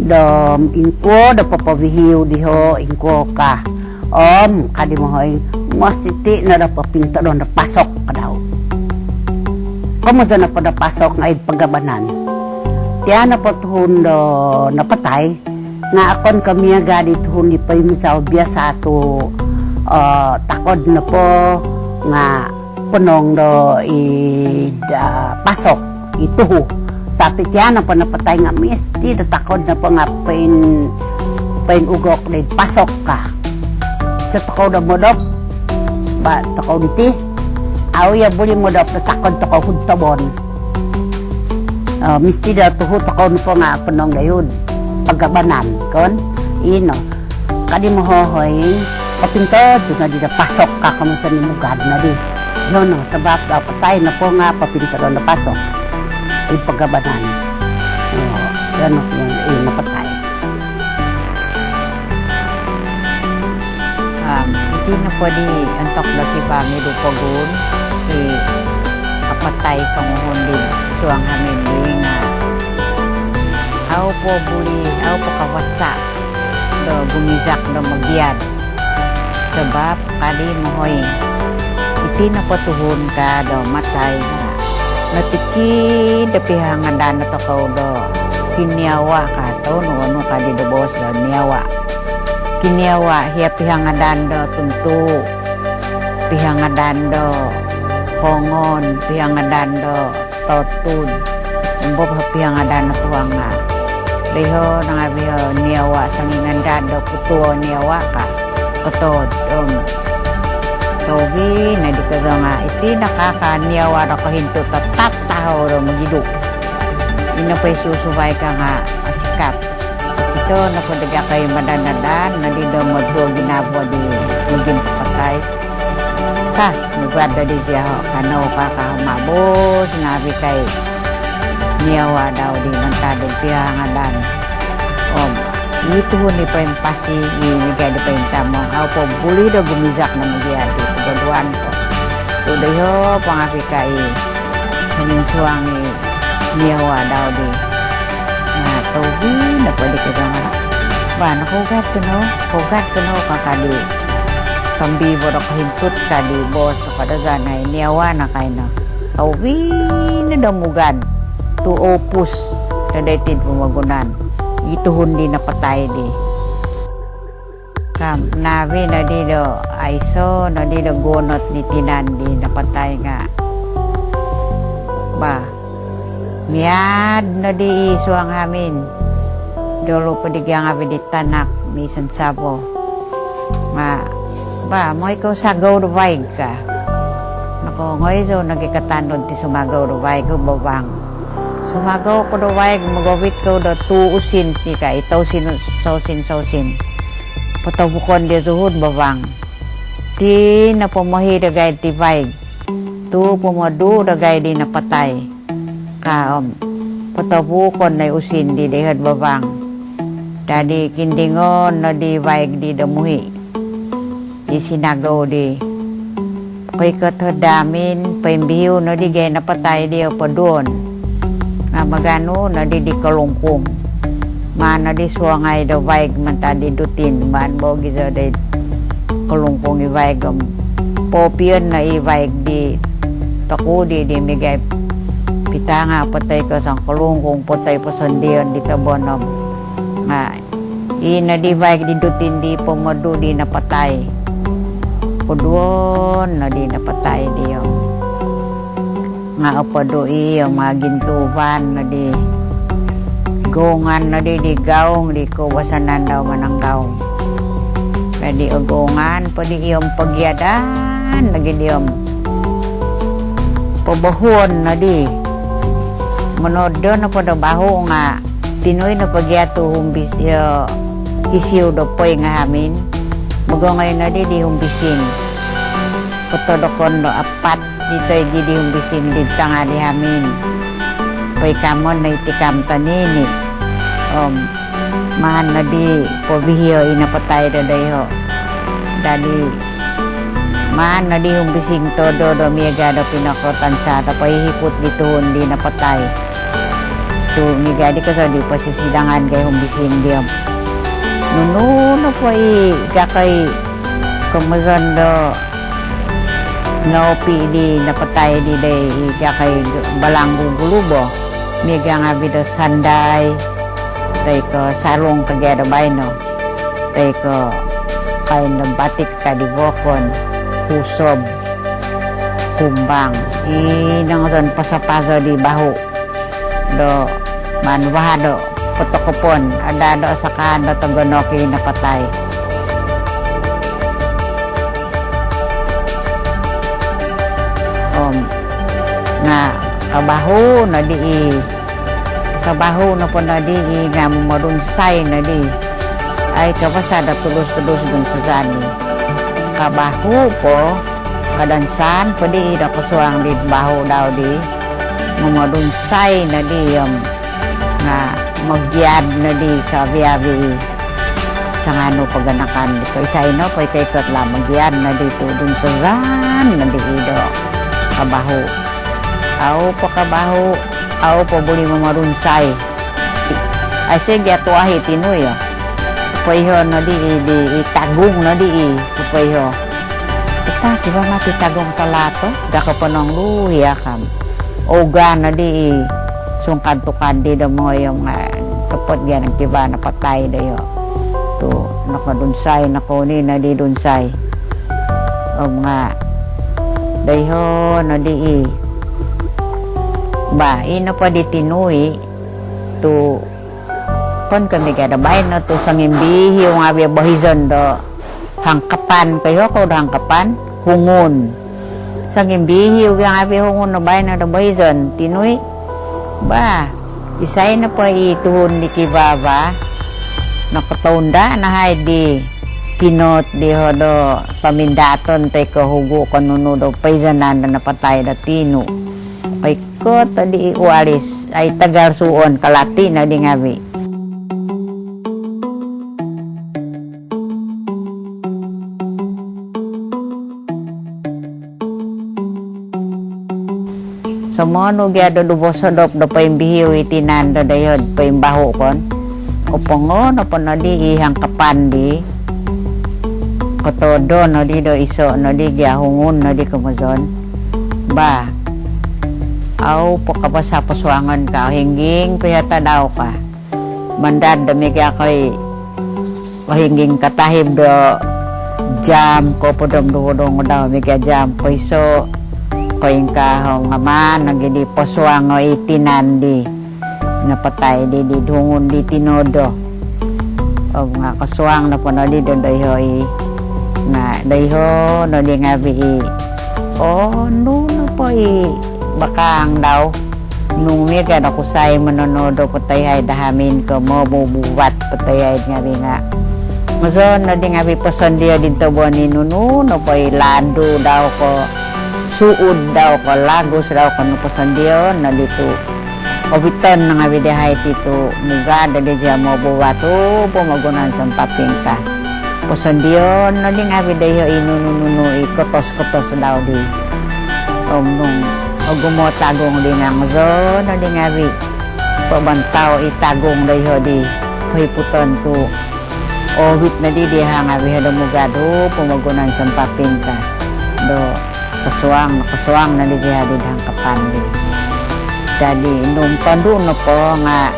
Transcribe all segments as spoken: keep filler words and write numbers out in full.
Do ingkuo do popovihiu diho, ingkuo ka. Om kadi mohoing, mositi no do popintodon do pasok ka dau. Komozon nopo do pasok nga id pagabanan. Tia nopo tuhun do napatai nga okon ko miaga di tuhun di poimisau, biasa tu, eh, takod nopo nga ponong do id, ah, pasok i tuhu. Tapi tia nopo napatai nga misti do takod nopo nga poin, poinugok do id pasok ka. Iso tokou do modop, ba tokou diti, au ia buli modop do takod tokou huntobon. Oh, misti do tuhu tokou nopo nga ponong do id pagabanan, kon? Ino. Kadi mohoing, papintod tu nodi do pasok ka, komozon i mugad nodi. Yono sabab do patai nopo nga papintodon do pasok id pagabanan. Oh, yono, eh, napatai. Um, iti nopo di ontok do kivaa midu pogun, i kapatai songuhun di suang hamin di nga au po buli, au po kavasa do gumizak do mogiad. Sabab kadi mohoing, iti nopo tuhun ka do matai nga notikid do pihangadan do tokou do kiniawa ka, tau nunu kadi do boos do niawa. Kiniawa, hia pihangadan do tuntu, pihangadan do hongon, pihangadan do totud. Umbo po pihangadan o tuhang nga, doiho nanga biho niawa songingan dad do putuo niawa ka. Kotod, om tobi nodi kozo nga iti no kaka niawa do kohintut tatap tahau do mogidu. Ino po i susuvai ka nga asikap. Okito nopo do gakoi madan-adan nodi do moduo ginavo di mogimpapatai. Ka, mugad dodi ziaho, kanou ka, ka humabus ngaavi kai niawa dau di mantad do pihangadan. Om i tuhun i poimpasi, i miaga di pointamong, au po buli do gumizak do mogiad di pogoduan ko. Tu doiho po ngaavi kai suminsuang i niawa dau di. Nga tobi nopo di kozo nga, ba, nokougad ko no, kougad ko no ka, kadi tombi bo do kohintut kadi boos do Kadazan ngai niawa no kaino. Tobi no do mugad tu oupus do doiti id pomogunan i tuhun di napatai di. Ka naavi nodi do aiso nodi do gonot di tinan di napatai nga, ba, miad nodi i suang hamin. Dolo po di gia ngaavi di tanak misan savo. Nga, ba, mooi kou sagou do vaig ka. Nokoongoi zou nogi katanud ti sumagou do vaig, bavang. Sumagou ko do vaig, mogovit kou do tuu usin ti ka, i tousin, sousin, sousin. Potobukon dii zuhud, bavang. Ti nopo mohi dagai ti vaig, tu pomodu dagai di napatai ka, om potobukon no i usin di doiho'd bavang. Dadi kindingon nodi vaig di do muhi. I sinagou di. Koikot hod hamin, poimbihiu nodi gai napatai di o poduon. Nga maganu nodi di kolungkung. Maan nodi suangai do vaig mantad di dutin, maan bo gizo di kolungkung i vaig om. Popion no i vaig di tokudi di miaga i pitanga potoi ko songkolungkung, potoi po sondion di tobon om. Nga i nodi vaig di dutin di pomodu di napatai. Poduon nodi napatai di om. Nga opodu i om nga gintuvan nodi. Goungan nodi di gaung di koubasanan dau manang gaung. Dadi ogoungan po di i om pogiadan nogi di om. Pobohuon nodi. Monodo nopo do bahu nga tinui nopo gia tu humbis io hisiu do poingahamin. Mogongoi nodi di humbising. Potodokon do apat di toigi di humbising di tanga di hamin. Poikamon no i tikam tonini. Om maan nodi pobihio i napatai do doiho. Dadi maan nodi humbising todo do miaga do pinokotansa do pohihiput di tuhun di napatai. Tu miaga di kozo di posisidangan gai humbising diom. Nunu nopo i gakoi komozon do nopi di napatai di dai i gakoi balanggu gulubo. Miaga ngavi do sandai, toi ko sarung kagia do baino, toi ko kain do batik ka di vokon, husob, kumbang. I nongoson pasapaso di bahu do maan vaha do potokopon, ada do sakaan do togonok i napatai. Om nga kabahu no di i, kabahu nopo no di i nga momodunsai no di. Ai kabasa do tulus-tulus dunsai ni. Kabahu po, kadansan po di i do kosuang di bahu dau di. Momodunsai no di om nga mogiad no di savi-avi i. Sanganu paganakan di ko isai no po i kaikot lah mogiad no di tu dunsai no di i do kabahu. Au po kabahu, au po buli momodunsai. Ai se gia tuahi tinu io. Poiho no di i, di i tagung no di i, poiho. Ita kiba mati tagung talato, gako ponong lu ia kam. Oga no di i, sungkad tukad di do moyo nga topot gia nang kiba napatai do io. Tu nokodunsai, nokoni no di dunsai. Om nga doiho no di i. Ba, ino po di tinu i, tu kon ko miaga do baino tu songimbihiu ngavi bohizon do hangkapan, koiho kou do hangkapan, hungun. Songimbihiu gia ngavi hungun do baino do bohizon, tinu i. Ba, isai nopo i tuhun di kiba ba, nokotounda nahai di kinot diho do pamindaton toi ko hugu ko nunu do poizonan do napatai do tinu. Oi Koto di i ualis, ai tagal suon kalati no di ngavi. Somonu gia do duvo sodop do poimbihiu i tinan do doiho poimbahu kon. Opongo nopo no di i hangkapan di. Kotodo no di do iso no di gia hungun no di komozon. Ba. Au po kabasa posuangon ka, ohingging po i tadau ka. Mandad do miaga koi ohingging katahib do jam ko podom do vodong dau miaga jam ko iso. Ko ingka hong aman nogi di posuango i tinan di napatai di, di hungun di tinodo. Om nga kosuang nopo no di do doiho i. Nga doiho no di ngavi i. Onu nopo i bakang dau. Nung miaga do kusai mononodo potoihai do hamin ko mobubuvat potoihai ngavi nga. Mozon no di ngavi posondio di tobo ni nunu nopo i ladu dau ko suud dau ko lagus dau ko nu posondio no di tu. Oviton no ngavi dahai ti tu mugad do di zia mobuvat tu pomogunan sompaping ka. Posondion no di ngavi doiho i nunu-nunu i kotos-kotos dau di. Om nung ogumo tagung di nga mozon no di ngavi. Pobantau i tagung doiho di. Kohiputon tu. Ovit no di diha ngavi do mugad tu pomogunan sompaping ka. Do kosuang, kosuang no di diha di hangkapan di. Jadi nung tondu nopo nga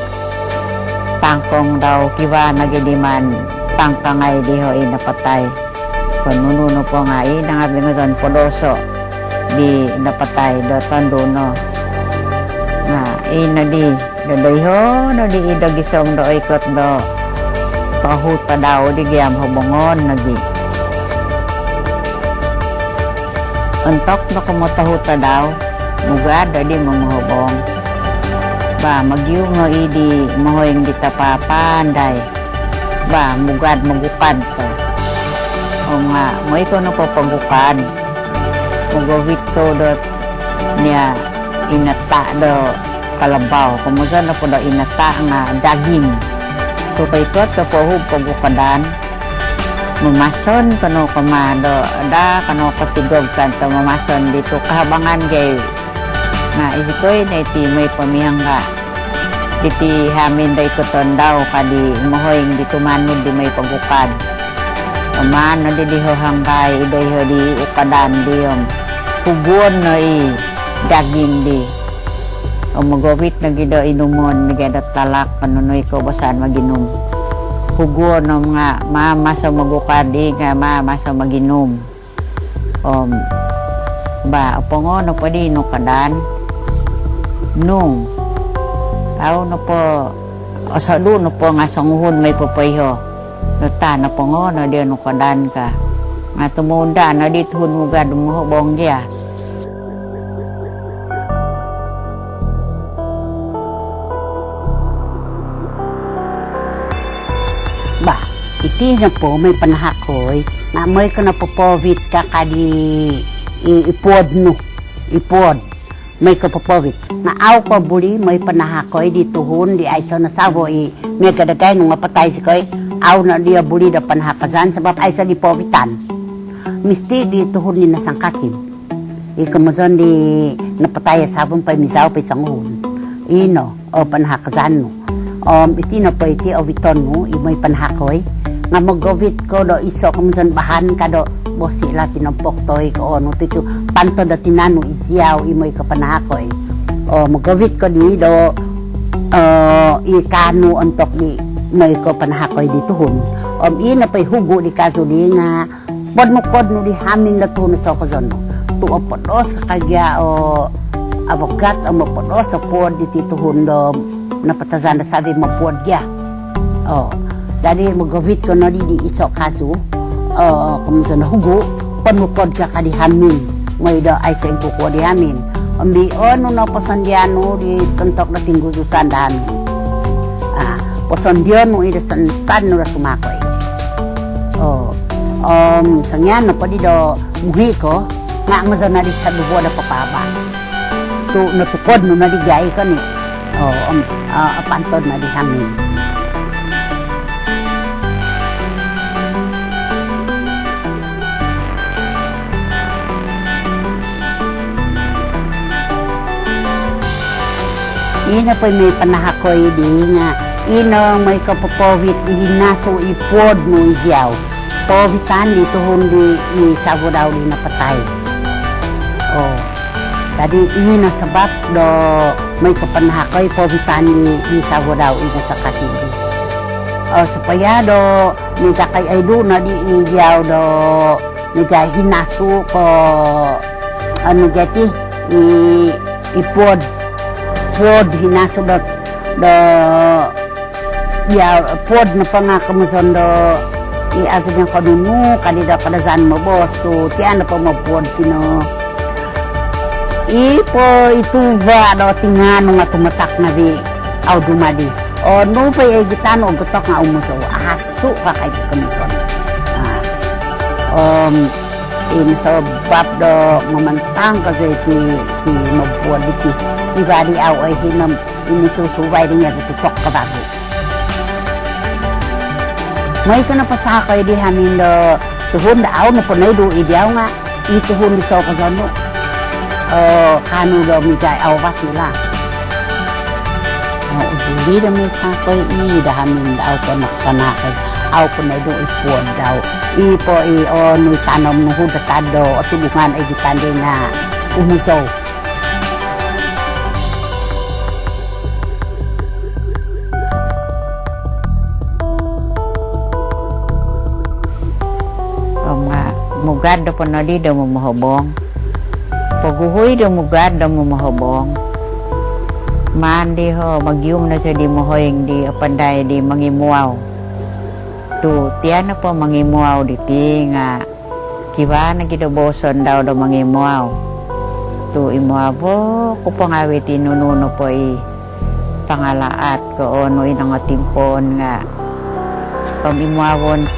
tangkong dau kiva nogi di man tangkangai diho i napatai. Ko nunu nopo nga i nanga bingozon podoso di napatai do tondu no. Nga i no di do doiho no di i do gisom do oikot do tohu tadau di giam hobongon nogi. Ontok no komo tohu tadau, mugad do di momohobong. Ba, mogium no i di mohoing di tapapandai. Ba, mugad mogukad ko. Om nga, moi ko no popogukad. Mogovit ko do nia inata do kalabau. Komozon nopo do inata nga daging. Tu koikot do pohub pogukadan. Mamason kano kama do da kano kotigog kan to mamason di tu kahabangan gai. Nga izikoi no iti moi pomihangga. Diti hamin do ikoton dau ka di mohoing di tumanud di moi pogukad. Om maan nodi diho hangkai i doiho di ukadan di om huguon no i daging di. Om mogovit nogi do inumon miaga do talak, nunu i koubasan moginum. Huguon om nga maan maso mogukad i nga maan maso moginum. Om ba opongo nopo di nukadan nung au nopo osodu nopo nga songuhun moi popoiho. Nota nopongo no dia nukadan ka. Nga tumunda no di tuhun mugad muhobong dia. Ba, iti nopo moi panahakoi nga moi ko no popovit ka ka di i, i puod nu, i puod. Moi ko popovit. Nga au ko buli moi panahakoi di tuhun di aiso no savo i miaga dagai nu nga patai zikoi. Au no dia buli do panahakazan sabab aiso di povitan. Misti di tuhun di nasangkakin. I komozon di napatai o savo om poimizau po i songuhun. Ino o panahakazan nu. Om iti nopo iti oviton nu i moi panahakoi. Nga mogovit ko do iso komozon bahan ka do bosi lah tinompok toi ko onu tu itu pantod do tinan nu iziau i moi ko panahakoi. Om mogovit ko di do eh, i kanu ontok di moi ko panahakoi di tuhun. Om i nopo i hugu di kazu di nga ponukod nu di hamin do tuhun do sokozon nu. Tu opodos ka ka gia o avogat om opodos o puod diti tuhun do napatazan do savi mopuod gia. O, dadi mogovit ko nodi di iso kazu. O, komozon do hugu, ponukod ka ka di hamin. Moi do aiso ingkukuo di hamin. Om di onu no posondian nu di tontok do tingguzusan do hamin. Ah, posondion nu i do sontan nu do sumakoi. O, om songian nopo di do muhi ko, nga mozon no di saduvo do papaba. Tu notukod nu no di gai ko ni. O, om, ah, apantod no di hamin. Ino po i moi panahakoi di nga ino moi ko popovit di hinasu i puod nu iziau. Povitan di tuhun di i savo dau di napatai. O. Dadi ino sabab do moi ko panahakoi povitan di i savo dau i nasangkakin di. O, supaya do miaga kai aidu no di iziau do miaga hinasu ko onu gia ti i, i puod. Puod hinasu do, do dia puod nopo nga komozon do i azu nga konunu ka di do Kadazan moboos tu tian nopo mopuod tino. I po i tuva do tingan nu nga tumatak nabi au dumadi. Onu po i igitan nu ogotok nga umuzou. Asu ka ka iti komozon. Ah. Om ino sabab do mamantang ka zi ti, ti mopuod iti. Ti badi au oi hinom ini susuvai di nga tutok ka bagu. Moi ko no pasakoi di hamin do tuhun do au nopo noidu i diau nga i tuhun di sokozon nu. O, kanu do miaga au basila. O, buli do moi sakoi i do hamin do au po nakanakoi. Au po noidu i puod dau. I po i onu i tanom nu huda tado o tudungan i gitande nga umuzou. Om nga mugad do po nodi do momohobong. Poguhui do mugad do momohobong. Maan diho mogium no sio di mohoing di apandai di mongimuau. Tu tian nopo mongimuau diti nga kivaa nogi do booson dau do mongimuau. Tu imuavo ku po ngavi ti nunu nopo i pangalaat ko onu i nongotimpoon nga om imuavon